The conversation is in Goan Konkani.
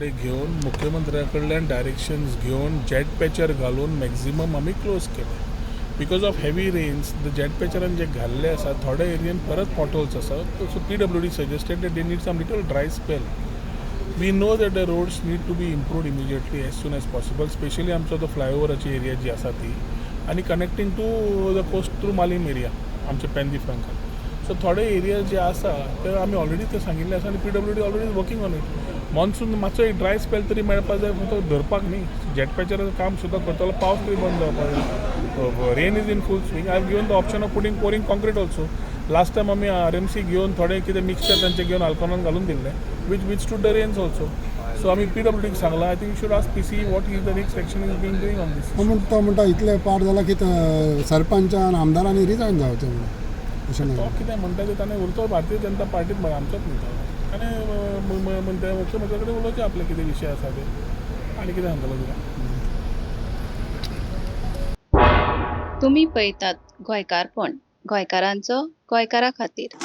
कडेन घेवन, मुख्यमंत्र्या कडल्यान डायरेक्शन्स घेवन जेट पॅचर घालून मॅक्झिमम आमी क्लोज केले. Because of heavy rains, the jet पॅचरान जे घाल्ले आसा, थोडे एरियन परत potholes आसा. So PWD suggested that they need some little dry spell. We know that the roads need to be improved immediately, as soon as possible, specially आमचो तो फ्लायओवराची एरिया जी आसा ती आनी connecting to the coast through Malim area, आमचे पेंदी फ्रांका. सो थोडे एरिया जे आसा ते आमी ऑलरेडी ते सांगिल्ले आसा आनी PWD already working on it. Monsoon मातसो एक ड्राय स्पेल तरी मेळपा जाय फक्त धरपाक न्ही. जेट पॅचराचें काम सुद्दां करतलो, पावस तरी बंद जावपा जाय. Rain is in full swing. I have given the option of putting pouring concrete also. Last time आमी आरएमसी घेवन थोडे कितें मिक्सचर तांचे घेवन आल्कोनान घालून दिल्लें, which withstood the rains also. So आमी पीडब्ल्यूडीक सांगलां. I think you should ask PC what is the next action is being doing on this. तो म्हणटा, तो म्हणटा इतले पाड जाला की सरपंचान आमदारांनी रिजायन जावचें म्हणून अशें. तो ना. कितें म्हणटा ते ताणें उरतो भारतीय जनता पार्टीत मरे, आमचोच न्ही तो. ताणें म्हणटा, मुख्यमंत्र्या कडेन उलोवचें आपलें कितें विशय आसा ते. आनी कितें सांगतलो तुका? तुमी पळयतात गोंयकारपण, गोंयकारांचो गोंयकारा खातीर.